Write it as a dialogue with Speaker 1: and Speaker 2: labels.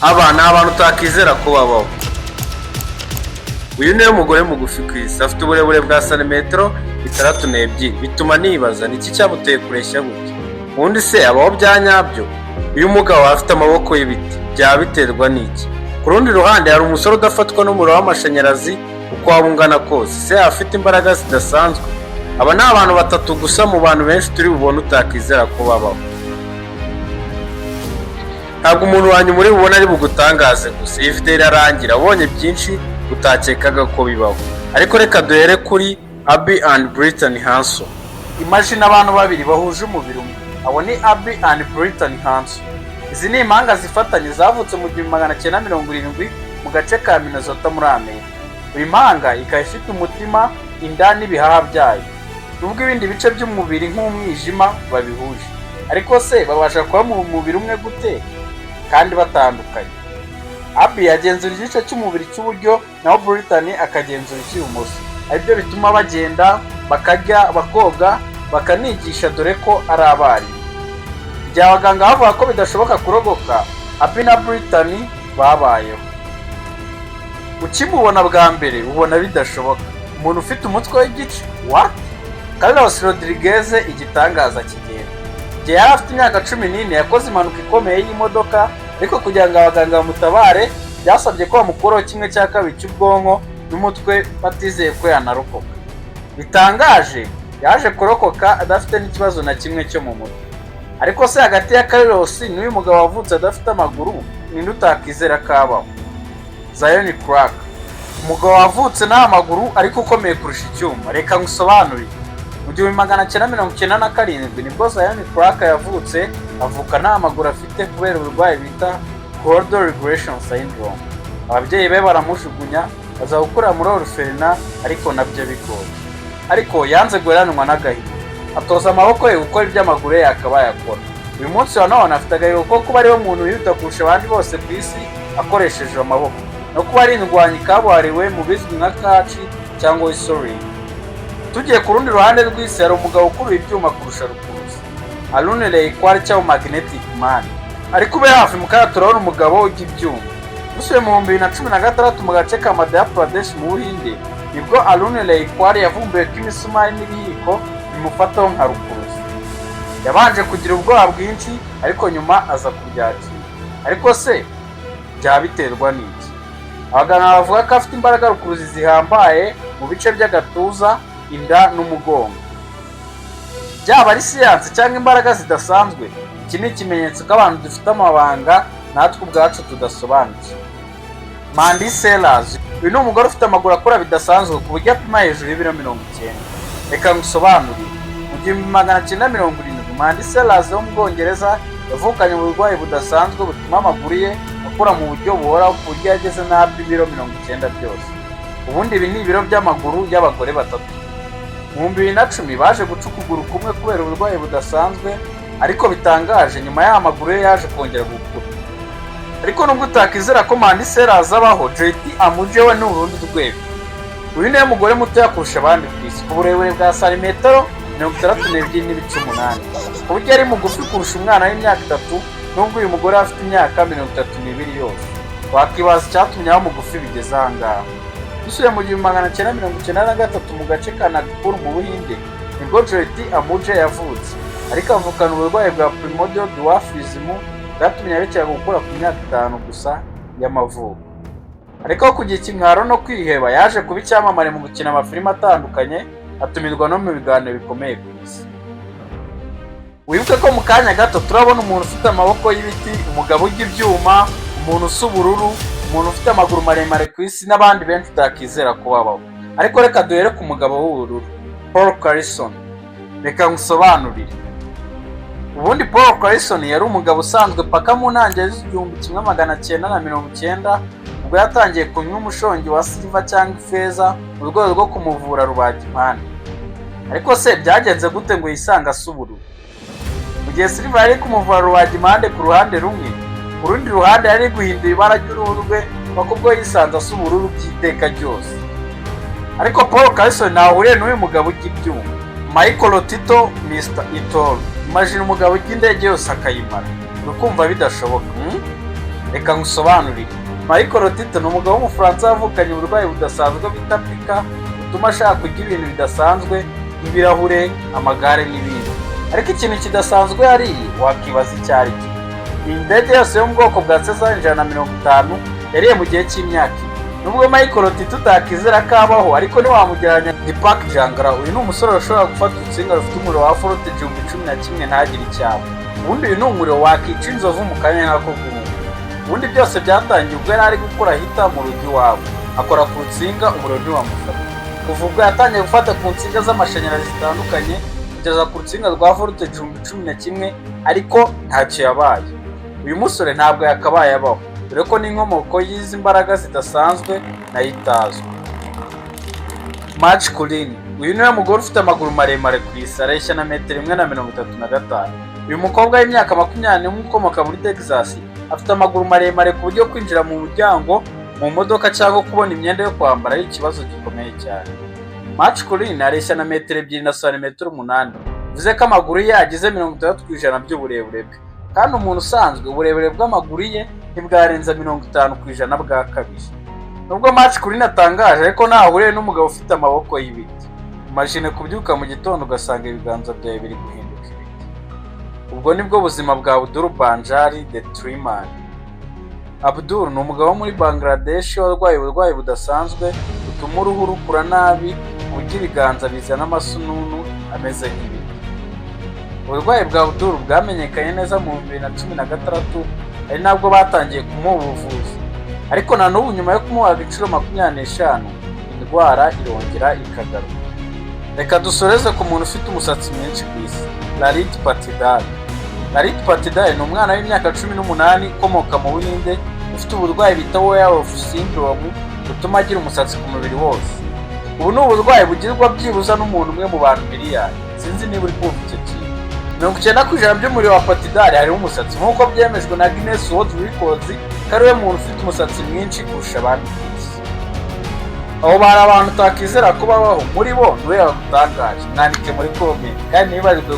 Speaker 1: Aba ni abantu utakizera ko babaho. Uyu niwe mugore mugufi ku isi, afite uburebure bwa santimetero 62. Bituma nibaza ni iki cyamuteye kureshya gutya? Ubundi se abaho bya nyabyo? Uyu mugabo afite amaboko y'ibiti, byaba biterwa n'iki? Ku rundi ruhande hari umusore udafatwa n'umuriro w'amashanyarazi uko waba ungana kose. Se afite imbaraga zidasanzwe? Aba ni abantu batatu gusa mu bantu benshi turi bubone utakizera ko babaho. Ntabwo umuntu wa nyuma uri bubone ari bugutangaze gusa. Iyi video irarangira ubonye byinshi utakekaga ko bibaho. Ariko reka duhere kuri Abby and Brittany Hanson. Imagine abantu babiri bahuje umubiri umwe. Abo ni Abby and Brittany Hanson. Izi ni impanga zifatanye zavutse mu 1970 mu gace ka Minnesota muri Amerika. Buri mpanga ikaba ifite umutima, inda n'ibihaha byayo, nubwo ibindi bice by'umubiri nk'umwijima babihuje. Ariko se babasha kuba mu mubiri umwe gute kandi batandukanye? Abby agenzura igice cy'umubiri cy'uburyo, naho Brittany akagenzura icy'ibumoso, aribyo bituma bagenda, bakarya, bakoga, bakanigisha, dore ko ari abarimu. Igihe abaganga bavuga ko bidashoboka kurokoka, Abby na Brittany babayeho. Ukimubona bwa mbere ubona bidashoboka, umuntu ufite umutwe w'igice. What? Carlos Rodriguez, igitangaza kigenda. Igihe yari afite imyaka 14 yakoze impanuka ikomeye y'imodoka, ariko kugira ngo abaganga bamutabare byasabye ko bamukuraho kimwe cya kabiri cy'ubwonko n'umutwe, batizeye ko yanarokoka. Bitangaje, yaje kurokoka adafite n'ikibazo na kimwe cyo mu mutwe. Ariko se hagati ya Carlos n'uyu mugabo wavutse adafite amaguru, ninde utakizera ko abaho? Zion Clark, umugabo wavutse nta maguru ariko ukomeye kurusha icyuma. Reka ngusobanurire. Mu 1997 nibwo Zion Clark yavutse, avuka nta maguru afite kubera uburwayi bita Cordal Regression Syndrome. Ababyeyi be baramujugunya, aza gukurira muri orphelinat, ariko nabyo bigoye. Ariko yanze guheranwa n'agahinda, atoza amaboko ye gukora ibyo amaguru ye yakabaye akora. Uyu munsi wa none afite agahigo ko kuba ariwe muntu wihuta kurusha abandi bose ku isi akoresheje amaboko, no kuba ari indwanyi kabuhariwe mu bizwi nka catch cyangwa wrestling. Tugiye ku rundi ruhande rw'isi, hari umugabo ukuruye ibyuma kurusha rukuruzi, Arun Raikwar cyangwa Magnetic Man. Ariko ube hafi, mu kanya turabona umugabo ujya ibyuma. Dusubiye mu 2016 mu gace ka Madhya Pradesh mu Buhinde, nibwo Arun Raikwar yavumbuye ko imisumari n'ibiyiko bimufataho nka rukuruzi. Yabanje kugira ubwoba bwinshi, ariko nyuma aza kubyakira. Ariko se byaba biterwa n'iki? Abaganga bavuga ko afite imbaraga rukuruzi zihambaye mu bice by'agatuza, inda n'umugongo. Byaba ari siyansi cyangwa imbaraga zidasanzwe, iki ni ikimenyetso ko abantu dufite amabanga natwe ubwacu tudasobanukiwe. Mandy Sellers, uyu ni umugore ufite amaguru akura bidasanzwe ku buryo apima hejuru y'ibiro 90. Reka ngusobanurire. Mu 1970, Mandy Sellers wo mu Bwongereza yavukanye uburwayi budasanzwe butuma amaguru ye akura mu buryo buhoraho, ku buryo yageze n'aho ibiro 90 byose. Ubundi ibi ni ibiro by'amaguru y'abagore batatu. Mu 2010 baje guca ukuguru kumwe kubera uburwayi budasanzwe, ariko bitangaje, nyuma y'aya maguru ye yaje kongera gukura. Ariko nubwo utakizera ko Mandy Sellers abaho, Jyoti Amge we ni urundi rwego. Uyu niwe mugore mutoya kurusha abandi ku isi, ku burebure bwa santimetero 62.8, ku buryo ari mugufi kurusha umwana w'imyaka 3, nubwo uyu mugore afite imyaka 32 yose. Wakibaza icyatumye aba mugufi bigeze aha ngaha. Dusubiye mu 1993 mu gace ka Nagpur mu Buhinde, nibwo Jyoti Amge yavutse, ariko avukana uburwayi bwa primordial dwarfism bwatumye arekera gukura ku myaka 5 gusa y'amavuko. Ariko kugira ikimwaro no kwiheba, yaje kuba icyamamare mu gukina amafilime atandukanye, atumirwa no mu biganiro bikomeye ku isi. Wibuke ko mu kanya gato turabona umuntu ufite amaboko y'ibiti, umugabo urya ibyuma, umuntu usa ubururu, umuntu ufite amaguru maremare ku isi n'abandi benshi utakizera ko babaho. Ariko reka duhere ku mugabo w'ubururu, Paul Carlson. Reka ngusobanurire. Ubundi Paul Carlson yari umugabo usanzwe paka mu ntangiriro z'igihumbi kimwe magana cyenda na mirongo icyenda, ubwo yatangiye kunywa umushongi wa silver cyangwa ifeza mu rwego rwo kumuvura rubagimpande. Ariko se byagenze gute ngo yisange asa ubururu? Mu gihe silver yari kumuvura rubagimpande ku ruhande rumwe, ku rundi ruhande yari guhindura ibara ry'uruhu rwe, paka ubwo yisanze asa ubururu by'iteka ryose. Ariko Paul Carlson ntahuriye n'uyu mugabo ujya ibyuma, Michael Lotito, Mr It All. Imagine umugabo ujya indege yose akayimara. Uri kumva bidashoboka, hmm? Reka ngusobanurire. Michael Lotito ni umugabo w'Umufaransa wavukanye uburwayi budasanzwe bita pica, butuma ashaka kurya ibintu bidasanzwe nk'ibirahure, amagare n'ibindi. Ariko ikintu kidasanzwe yariye, wakibaza icyo ari cyo. Iyi ndege yose yo mu bwoko bwa Cessna 150 yariye mu gihe cy'imyaka 4. Nubwo Michael Lotito utakizera ko abaho, ariko ntiwamugereranya Deepak Jangra. Uyu ni umusore ushobora gufata urutsinga rufite umuriro wa volt 11,000 ntagire icyaba. Ubundi uyu ni umuriro wakica inzovu mu kanya nk'ako guhuma. Ubundi byose byatangiye ubwo yari ari gukora heater mu rugo iwabo, akora ku rutsinga, umuriro ntiwamufata. Kuva ubwo yatangiye gufata ku nsinga z'amashanyarazi zitandukanye kugeza ku rutsinga rwa volt 11,000, ariko ntacyo yabaye. Uyu musore ntabwo yakabaye abaho, dore ko n'inkomoko y'izi mbaraga zidasanzwe nayo itazwi. Marge Collin, uyu niwe mugore ufite amaguru maremare ku isi, areshya na metero 1.35. Uyu mukobwa w'imyaka 21 ukomoka muri Texas afite amaguru maremare ku buryo kwinjira mu muryango mu modoka cyangwa kubona imyenda yo kwambara ari ikibazo gikomeye cyane. Marge Collin areshya na metero 2 na santimetero 8, bivuze ko amaguru ye agize 60% by'uburebure bwe, kandi umuntu usanzwe uburebure bw'amaguru ye ntibwarenza 50% bwa kabiri. Nubwo Marge Collin atangaje, ariko ntaho ahuriye n'umugabo ufite amaboko y'ibiti. Imagine kubyuka mu gitondo ugasanga ibiganza byawe biri guhinduka ibiti. Ubwo nibwo buzima bwa Abdul Banjari, the Tree Man. Abdul ni umugabo wo muri Bangladesh warwaye uburwayi budasanzwe butuma uruhu rukura nabi ku buryo ibiganza bizana amasununu ameze nk'ibiti. Uburwayi bwa Abdul bwamenyekanye neza mu 2016, ari nabwo batangiye kumuha ubuvuzi, ariko na n'ubu nyuma yo kumubaga inshuro 25 indwara irongera ikagaruka. Reka dusoreze ku muntu ufite umusatsi mwinshi ku isi, Lalit Patidar. Lalit Patidar ni umwana w'imyaka 18 ukomoka mu Buhinde, ufite uburwayi bita werewolf syndrome butuma agira umusatsi ku mubiri wose. Ubu ni uburwayi bugirwa byibuza n'umuntu umwe mu bantu miliyari. Sinzi niba uri kumva icyo kintu. 90% by'umubiri wa Patidar hariho umusatsi, nk'uko byemejwe na Guinness World Records ko ari we muntu ufite umusatsi mwinshi kurusha abandi ku isi. Abo bari abantu utakizera ko babaho. Muri bo niwe wagutangaje? Mwandike muri comment, kandi ntibibagirwe.